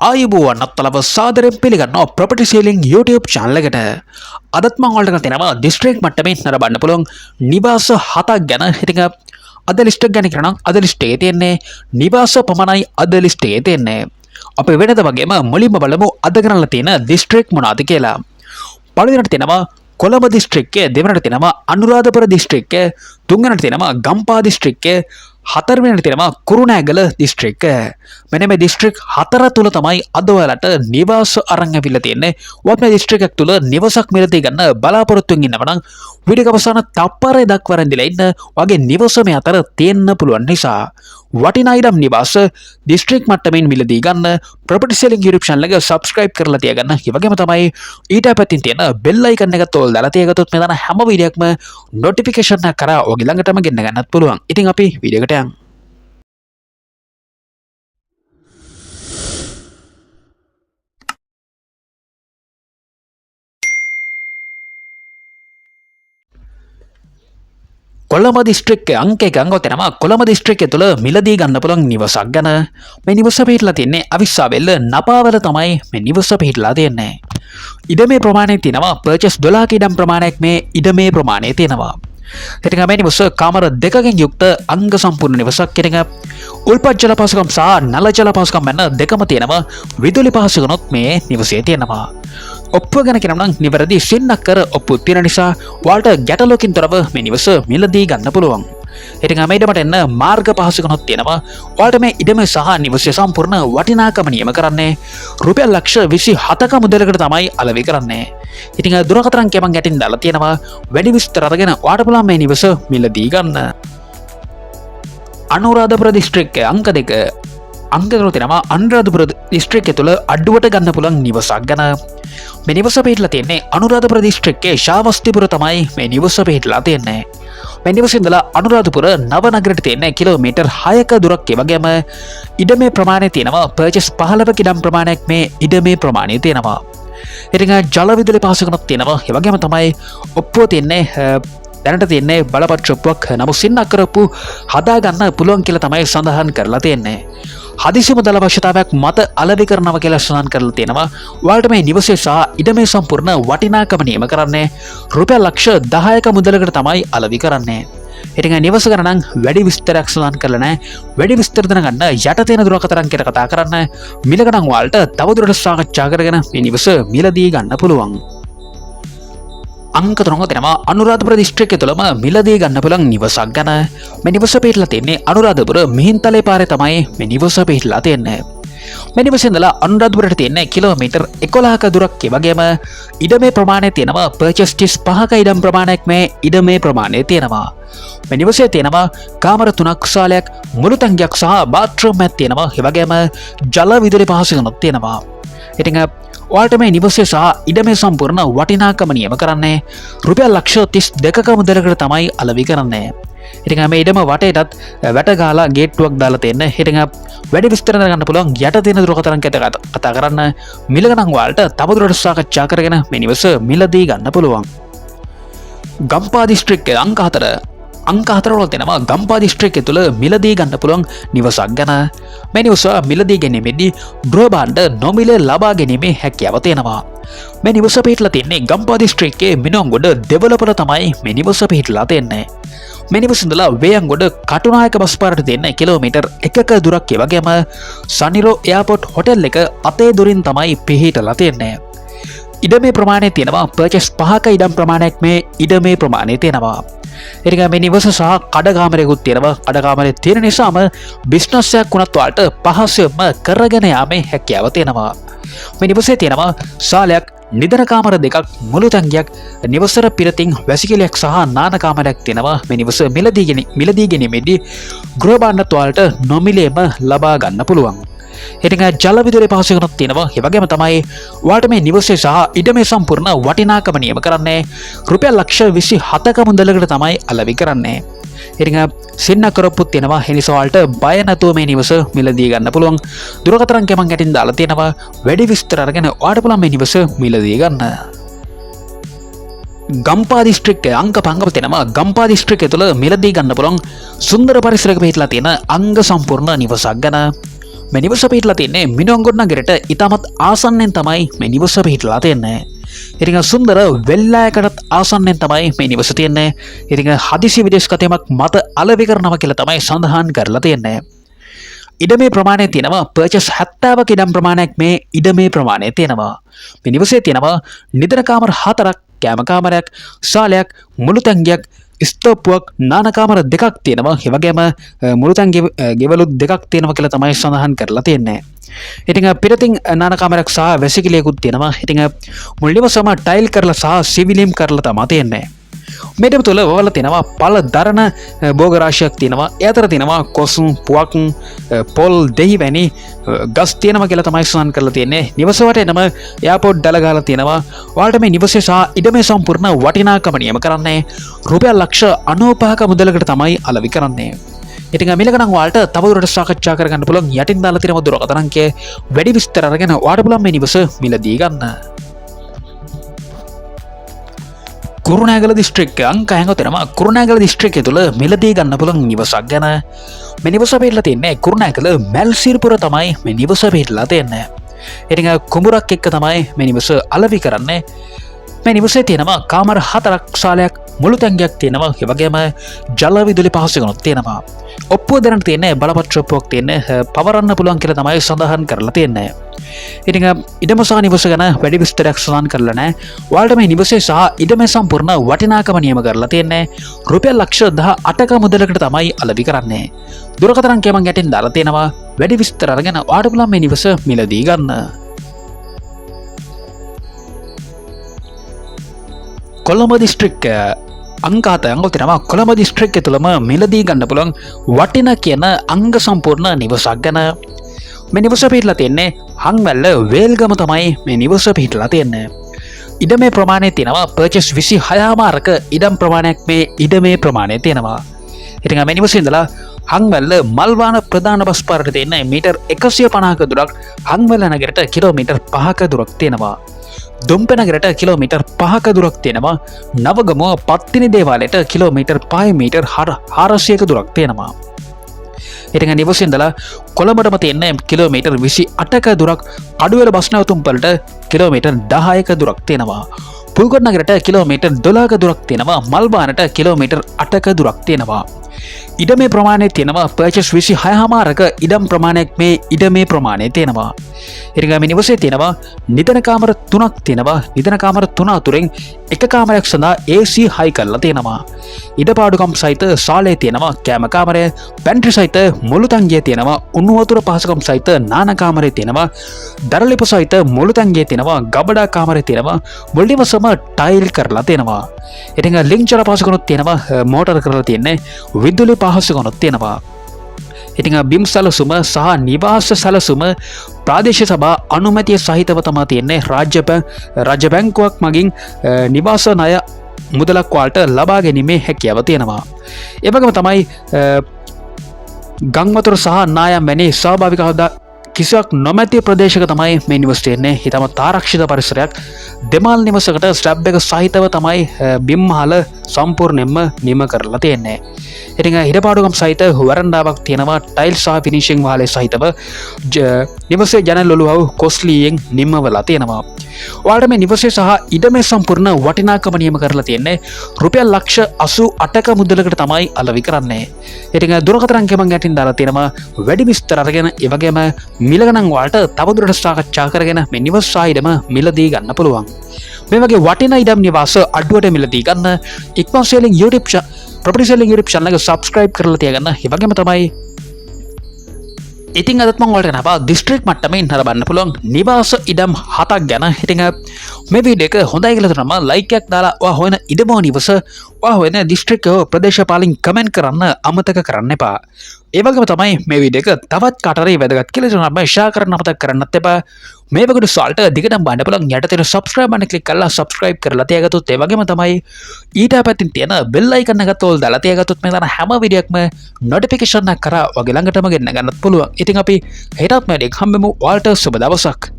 ආයුබෝවන්, ඔයාලව සාදරයෙන් පිළිගන්නවා ප්‍රොපර්ටි සීලිං YouTube channel එකට. අදත් මම ඔයාලට කරලා තියෙනවා දිස්ත්‍රික් මට්ටමින් නරඹන්න පුළුවන් නිවාස හතක් ගැන. ඉතින් අද ලිස්ට් එක ගැන කියනවා නම් අද ලිස්ට් එකේ තියෙන්නේ නිවාස පමණයි අද ලිස්ට් එකේ තියෙන්නේ. අපි වෙනද වගේම මුලින්ම බලමු අද ගෙනල්ලා තියෙන දිස්ත්‍රික් මොනවාද කියලා. පළවෙනිට තියෙනවා කොළඹ දිස්ත්‍රික්කය, දෙවනට තියෙනවා අනුරාධපුර දිස්ත්‍රික්කය, තුන්වෙනිට තියෙනවා ගම්පහ දිස්ත්‍රික්කය, හතරවෙනිට තියෙනවා කුරුණෑගල දිස්ත්‍රික්කය. මෙන්න මේ දිස්ත්‍රික් හතර තුල තමයි අද ඔයාලට නිවාස අරන් ඇවිල්ලා තියෙන්නේ. ඔයත් මේ දිස්ත්‍රික්කයක් තුල නිවසක් මිලදී ගන්න බලාපොරොත්තුවෙන් ඉන්නවා නම් වීඩියෝ එක අවසාන තප්පරය දක්වා රැඳිලා ඉන්න. ඔයාගේ නිවස මේ අතර තියෙන්න පුළුවන් නිසා වටිනා ඉඩම් නිවාස දිස්ත්‍රික් මට්ටමින් මිලදී ගන්න ප්‍රොපර්ටි සෙලිං YouTube channel එක subscribe කරලා තියාගන්න. ඒ වගේම තමයි ඊට පැත්තෙන් තියෙන බෙල් අයිකන් එකත් ඕල් දාලා තියාගත්තොත් මේ දාන හැම වීඩියෝ එකක්ම නොටිෆිකේෂන් එකක් කරා ඔයාගේ ළඟටම ගෙන්න ගන්නත් පුළුවන්. ඉතින් අපි වීඩියෝ එකට යමු. කොළඹ දිස්ත්‍රික්කයේ අංක 1 අංගව තැනම කොළඹ දිස්ත්‍රික්කය තුළ මිලදී ගන්න පුළුවන් නිවසක් ගැන. මේ නිවස පිහිටලා තින්නේ අවිස්සාවෙල්ල නපාවල තමයි මේ නිවස පිහිටලා තියෙන්නේ. ඉඩමේ ප්‍රමාණය තියෙනවා පර්චේස් 12ක ඉඩම් ප්‍රමාණයක් මේ ඉඩමේ ප්‍රමාණය තියෙනවා. ඉතින් මේ නිවස කාමර දෙකකින් යුක්ත අංග සම්පූර්ණ නිවසක්. ඉතින් උල්පත් ජල පහසුකම් සහ නල ජල පහසුකම් යන දෙකම තියෙනවා. විදුලි පහසුකමුත් මේ නිවසේ තියෙනවා. ඔප්පුව ගැන කියනවා නම් නිවැරදි සින්නක් කර ඔප්පු තියෙන නිසා ඔයාලට ගැටලුවකින් තොරව මේ නිවස මිලදී ගන්න පුළුවන්. ඉතින් මේ ඉඩමට එන්න මාර්ග පහසුකමුත් තියෙනවා. ඔයාලට මේ ඉඩම සහ නිවසේ සම්පූර්ණ වටිනාකම නියම කරන්නේ රුපියල් ලක්ෂ 27ක මුදලකට තමයි අලෙවි කරන්නේ. ඉතින් දුරකථන අංකය මං යටින් දාලා තියෙනවා. වැඩි විස්තර අරගෙන ඔයාලට පුළුවන් මේ නිවස මිලදී ගන්න. අනුරාධපුර දිස්ත්‍රික්කයේ අංක 2 අංක තුන තියෙනවා අනුරාධපුර දිස්ත්‍රික්කය තුළ අඩුවට ගන්න පුළුවන් නිවසක් ගැන. මේ නිවස පිහිටලා තියෙන්නේ අනුරාධපුර දිස්ත්‍රික්කයේ ශාවස්තිපුර තමයි මේ නිවස පිහිටලා තියෙන්නේ. මේ නිවසේ ඉඳලා අනුරාධපුර නව නගරයට තියෙන්නේ කිලෝමීටර් 6ක දුරක්. ඒ වගේම ඉඩමේ ප්‍රමාණය තියෙනවා පර්චේස් 15ක ඉඩම් ප්‍රමාණයක් මේ ඉඩමේ ප්‍රමාණය තියෙනවා. ඉතින් ජල විදුලි පහසුකමක් තියෙනවා. ඒ වගේම තමයි ඔප්පුව තියෙන්නේ දැනට තියෙන්නේ බලපත්‍ර ඔප්පුවක්. නමුත් සින්නක් කරපු හදාගන්න පුළුවන් කියලා තමයි සඳහන් කරලා තියෙන්නේ. හදිසි මුදල් අවශ්‍යතාවයක් මත අලෙවි කරනවා කියලා සඳහන් කරලා තියෙනවා. ඔයාලට මේ නිවසේ සහ ඉඩමේ සම්පූර්ණ වටිනාකම නියම කරන්නේ රුපියල් ලක්ෂ 10ක මුදලකට තමයි අලෙවි කරන්නේ. ඉතින් නිවස ගැන නම් වැඩි විස්තරයක් සඳහන් කරලා නැහැ. වැඩි විස්තර දැනගන්න යට තියෙන දුරකථන අංකයට කතා කරන්න. මිල ගණන් ඔයාලට තවදුරටත් සාකච්ඡා කරගෙන මේ නිවස මිලදී ගන්න පුළුවන්. අංක තුනක තියෙනවා අනුරාධපුර දිස්ත්‍රික්කය තුළම මිලදී ගන්න පුළුවන් නිවසක් ගැන. මේ නිවස පිහිටලා තියෙන්නේ අනුරාධපුර මිහින්තලේ පාරේ තමයි මේ නිවස පිහිටලා තියෙන්නේ. මේ නිවසේ ඉඳලා අනුරාධපුරට තියෙන්නේ කිලෝමීටර් 11ක දුරක්. ඒ වගේම ඉඩමේ ප්‍රමාණය තියෙනවා පර්චේස් 35ක ඉඩම් ප්‍රමාණයක් මේ ඉඩමේ ප්‍රමාණය තියෙනවා. මේ නිවසේ තියෙනවා කාමර තුනක් ශාලයක් මුළු තැංගියක් සහ බාත්රූම් එකක් තියෙනවා. ඒ වගේම ජල විදුලි පහසුකමක් තියෙනවා. ඉතින් ඔයාලට මේ නිවසේ සහ ඉඩමේ සම්පූර්ණ වටිනාකම නියම කරන්නේ රුපියල් ලක්ෂ 32ක මුදලකට තමයි අලෙවි කරන්නේ. ඉතින් මේ ඉඩම වටේටත් වැට ගහලා ගේට්ටුවක් දාලා තියෙන. ඉතින් වැඩි විස්තර දැනගන්න පුළුවන් යට තියෙන දුරකථන අංකයට කතා කරන්න. මිල ගණන් ඔයාලට තවදුරටත් සාකච්ඡා කරගෙන මේ නිවස මිලදී ගන්න පුළුවන්. ගම්පහ දිස්ත්‍රික්කයේ අංක 4 අංක 4 වල තියෙනවා ගම්පහ දිස්ත්‍රික්කය තුළ මිලදී ගන්න පුළුවන් නිවසක් ගැන. මේ නිවස මිලදී ගැනීමේදී ගෘහ භාණ්ඩ නොමිලේ ලබා ගැනීමේ හැකියාව තියෙනවා. මේ නිවස පිහිටලා තියෙන්නේ ගම්පහ දිස්ත්‍රික්කයේ මිනුම්ගොඩ දෙවලපොළ තමයි මේ නිවස පිහිටලා තියෙන්නේ. මේ නිවස ඉඳලා වේයන්ගොඩ කටුනායක බස් පාරට තියෙන කිලෝමීටර් 1ක දුරක්. ඒ වගේම සනිරෝ එයාපෝට් හොටෙල් එක අතේ දුරින් තමයි පිහිටලා තියෙන්නේ. ඉඩමේ ප්‍රමාණය තියෙනවා පර්චේස් 5ක ඉඩම් ප්‍රමාණයක් මේ ඉඩමේ ප්‍රමාණය තියෙනවා. ඉතින් මේ නිවස සහ කඩකාමරයකුත් තියෙනවා. කඩකාමරය තියෙන නිසාම බිස්නස් එකක් වුණත් ඔයාලට පහසුවෙන්ම කරගෙන යාමේ හැකියාව තියෙනවා. මේ නිවසේ තියෙනවා ශාලයක්, නිදන කාමර දෙකක්, මුළු තැංගියක්, නිවසට පිරතින් වැසිකිළියක් සහ නාන කාමරයක් තියෙනවා. මේ නිවස මිලදී ගැනීමේදී ගෘහ භාණ්ඩත් ඔයාලට නොමිලේම ලබා ගන්න පුළුවන්. ඉතින් ජල විදුලි පහසුකමක් තියෙනවා. ඒ වගේම තමයි ඔයාලට මේ නිවසේ සහ ඉඩමේ සම්පූර්ණ වටිනාකම නියම කරන්නේ රුපියල් ලක්ෂ 27ක මුදලකට තමයි අලෙවි කරන්නේ. ඉතින් සින්න කරපුත් තියෙනවා. ඒ නිසා ඔයාලට බය නැතුව මේ නිවස මිලදී ගන්න පුළුවන්. දුරකථන අංකය මං යටින් දාලා තියෙනවා. වැඩි විස්තර අරගෙන ඔයාලට පුළුවන් මේ නිවස මිලදී ගන්න. ගම්පහ දිස්ත්‍රික්කයේ අංක පංගව තියෙනවා ගම්පහ දිස්ත්‍රික්කය තුළ මිලදී ගන්න පුළුවන් සුන්දර පරිසරයක පිහිටලා තියෙන අංග සම්පූර්ණ නිවසක් ගැන. මේ නිවස පිහිටලා තින්නේ මිනුවන්ගොඩ නගරයට ඉතාමත් ආසන්නෙන් තමයි මේ නිවස පිහිටලා තියෙන්නේ. ඉතින් සුන්දර වෙල්ලායකටත් ආසන්නෙන් තමයි මේ නිවස තියෙන්නේ. ඉතින් හදිසි විදේශගත මත අලෙවි කරනවා කියලා තමයි සඳහන් කරලා තියෙන්නේ. ඉඩමේ ප්‍රමාණය තියෙනවා පර්චස් 70ක ඉඩම් ප්‍රමාණයක් මේ ඉඩමේ ප්‍රමාණය තියෙනවා. මේ නිවසේ තියෙනවා නිදන කාමර 4ක්, කෑම කාමරයක්, ශාලයක්, මුළුතැන්ගියක්, ස්තෝප්පුවක්, නාන කාමර 2ක් තියෙනවා. ඒ වගේම මුළුතැන් ගෙවලුත් 2ක් තියෙනවා කියලා තමයි සඳහන් කරලා තියෙන්නේ. ඉතින් පිටතින් නාන කාමරයක් සහ වැසිකිළියකුත් තියෙනවා. ඉතින් මුල් නිවසම ටයිල් කරලා සහ සිවිලිම් කරලා තමයි තියෙන්නේ. මේ ඉඩම තුළ වවල තියෙනවා පළ දරන භෝග රාශියක් තියෙනවා. ඒ අතර තියෙනවා කොසුන්, පුවක්, පොල්, දෙහි වැනි ගස් තියෙනවා කියලා තමයි සඳහන් කරලා තියෙන්නේ. නිවස වටේනම එයාපෝට් දැල ගහලා තියෙනවා. ඔයාලට මේ නිවසේ සහ ඉඩමේ සම්පූර්ණ වටිනාකම නියම කරන්නේ රුපියල් ලක්ෂ 95ක මුදලකට තමයි අලෙවි කරන්නේ. ඉතින් මිල ගණන් ඔයාලට තවදුරටත් සාකච්ඡා කරගන්න පුළුවන් යටින් දාලා තියෙන දුරකථන අංකය වැඩි විස්තර අරගෙන ඔයාලට පුළුවන් මේ නිවස මිලදී ගන්න. කුරුණෑගල දිස්ත්‍රික්කය අංක හැඟ කුරුණෑගල දිස්ත්‍රික්කය තුළ මිලදී ගන්න පුළුවන් නිවසක් ගැන. මේ නිවස පිහිටලා තින්නේ කුරුණෑගල මැල්සිරිපුර තමයි මේ නිවස පිහිටලා තියෙන්නේ. ඉතින් කුඹුරක් එක්ක තමයි මේ නිවස අලෙවි කරන්නේ. මේ නිවසේ තියෙනවා කාමර 4ක්, ශාලයක්, මුළුතැන්ගයක් තියෙනවා. ඒ වගේම ජල විදුලි පහසුකමක් තියෙනවා. ඔප්පුව දැනට තියෙන්නේ බලපත්‍ර ඔප්පුවක් තියෙන්නේ පවරන්න පුළුවන් කියලා තමයි සඳහන් කරලා තියෙන්නේ. ඉතින් ඉඩම සහ නිවස ගැන වැඩි විස්තරයක් සඳහන් කරලා නැහැ. ඔයාලට මේ නිවසේ සහ ඉඩමේ සම්පූර්ණ වටිනාකම නියම කරලා තියෙන්නේ රුපියල් ලක්ෂ 18ක මුදලකට තමයි අලෙවි කරන්නේ. දුරකථන අංකය මං යටින් දාලා තියෙනවා. වැඩි විස්තර අරගෙන ඔයාලට පුළුවන් මේ නිවස මිලදී ගන්න. කොළඹ දිස්ත්‍රික්කය අංක 7 අංග තියෙනවා. කොළඹ දිස්ත්‍රික්කය තුළම මිලදී ගන්න පුළුවන් වටින කියන අංග සම්පූර්ණ නිවසක් ගැන. මේ නිවස පිහිටලා තියෙන්නේ හංවැල්ල වේල්ගම තමයි මේ නිවස පිහිටලා තියෙන්නේ. ඉඩමේ ප්‍රමාණය තියෙනවා පර්චේස් 26.5ක ඉඩම් ප්‍රමාණයක් මේ ඉඩමේ ප්‍රමාණය තියෙනවා. ඉතින් මේ නිවසේ ඉඳලා හංවැල්ල මල්වාන ප්‍රධාන බස් පාරට තියෙන මීටර් 150ක දුරක්, හංවැල්ල නගරයට කිලෝමීටර් 5ක දුරක් තියෙනවා. දුම්පෙ නගරයට කිලෝමීටර් 5ක දුරක් තියෙනවා. නවගමුව පත්තිනි දේවාලයට කිලෝමීටර් 5 මීටර් 400ක දුරක් තියෙනවා. ඉතින් නිවසේ ඉඳලා කොළඹටම තියෙන කිලෝමීටර් 28ක දුරක්, කඩුවෙල බස් නැවතුම්පළට කිලෝමීටර් 10ක දුරක් තියෙනවා. පුල්ගොඩ නගරයට කිලෝමීටර් 12ක දුරක් තියෙනවා. මල්බානට කිලෝමීටර් 8ක දුරක් තියෙනවා. ඉඩමේ ප්‍රමාණය තියෙනවා පර්චේස් 26.5ක ඉඩම් ප්‍රමාණයක් මේ ඉඩමේ ප්‍රමාණය තියෙනවා. ඉතින් මේ නිවසේ තියෙනවා නිදන කාමර 3ක් තියෙනවා. නිදන කාමර 3 අතුරෙන් එක කාමරයක් සඳහා AC හයි කරලා තියෙනවා. ඉඩපාඩුකම් සහිත ශාලය තියෙනවා. කෑම කාමරය, පැන්ට්‍රි සහිත මුළුතැන්ගිය තියෙනවා. උණු වතුර පහසුකම් සහිත නාන කාමරය තියෙනවා. දරලිප සහිත මුළුතැන්ගිය තියෙනවා. ගබඩා කාමරය තියෙනවා. මුල් නිවසම ටයිල් කරලා තියෙනවා. ඉතින් ලින්ක් ජල පහසුකමුත් තියෙනවා. මෝටර් කරලා තියෙන්නේ. විදුලි පහසුකමුත් තියෙනවා. ඉතින් බිම් සැලසුම සහ නිවාස සැලසුම ප්‍රාදේශීය සභා අනුමැතිය සහිතව තමා තියෙන්නේ. රාජ්‍ය බැංකුවක් මගින් නිවාස ණය මුදලක් ඔයාලට ලබා ගැනීමේ හැකියාව තියෙනවා. ඒ වගේම තමයි ගං වතුර සහ නායම් වැනි ස්වාභාවික හදා කිසිවක් නොමැති ප්‍රදේශයක තමයි මේ නිවස තියෙන්නේ. ඉතාමත් ආරක්ෂිත පරිසරයක්. දෙමල් නිවසකට ස්ලැබ් එක සහිතව තමයි බිම් මහල සම්පූර්ණයෙන්ම නිම කරලා තියෙන්නේ. ඉතින් හිරපාඩුකම් සහිත වරන්ඩාවක් තියෙනවා. ටයිල් සහ ෆිනිෂිං වහලේ සහිතව නිවසේ ජනල් ඔලුවව කොස්ලියෙන් නිම වෙලා තියෙනවා. ඔයාලට මේ නිවසේ සහ ඉඩමේ සම්පූර්ණ වටිනාකම නියම කරලා තියෙන්නේ රුපියල් ලක්ෂ 88ක මුදලකට තමයි අලෙවි කරන්නේ. ඉතින් දුරකථන අංකය මං යටින් දාලා තියෙනවා. වැඩි විස්තර අරගෙන ඒ වගේම මිල ගණන් ඔයාලට තවදුරටත් සාකච්ඡා කරගෙන මේ නිවස සහ ඉඩම මිලදී ගන්න පුළුවන්. මේ වගේ වටිනා ඉඩම් නිවාස අඩුවට මිලදී ගන්න ඉක්මන් selling YouTube property selling YouTube channel එක subscribe කරලා තියාගන්න. ඒ වගේම තමයි ඉතින් අදත් මං ඔයාලට ගෙනාවා දිස්ත්‍රික් මට්ටමින් නරඹන්න පුළුවන් නිවාස ඉඩම් 7ක් ගැන. ඉතින් මේ වීඩියෝ එක හොඳයි කියලා හිතුනම ලයික් එකක් දාලා ඔයා හොයන ඉඩම හෝ නිවස ඔයා හොයන දිස්ත්‍රික්කය හෝ ප්‍රදේශ පාලින් කමෙන්ට් කරන්න අමතක කරන්න එපා. ඒ වගේම තමයි මේ වීඩියෝ එක තවත් කාට හරි වැදගත් කියලා හිතුනම ෂෙයා කරන්න අමතක කරන්නත් එපා. මේ වගේ සල්ට දිගටම බලන්න පුළුවන් යට තියෙන subscribe බටන් ක්ලික් කරලා subscribe කරලා තියාගත්තොත් ඒ වගේම තමයි ඊට පැත්තෙන් තියෙන bell icon එකත් ඕල් දාලා තියාගත්තොත් මේ දාන හැම වීඩියෝ එකක්ම notification එකක් කරා ඔයාගේ ළඟටම ගෙන්න ගන්නත් පුළුවන්. ඉතින් අපි හෙටත් මේ වීඩියෝ එක හම්බෙමු. ඔයාලට සුබ දවසක්.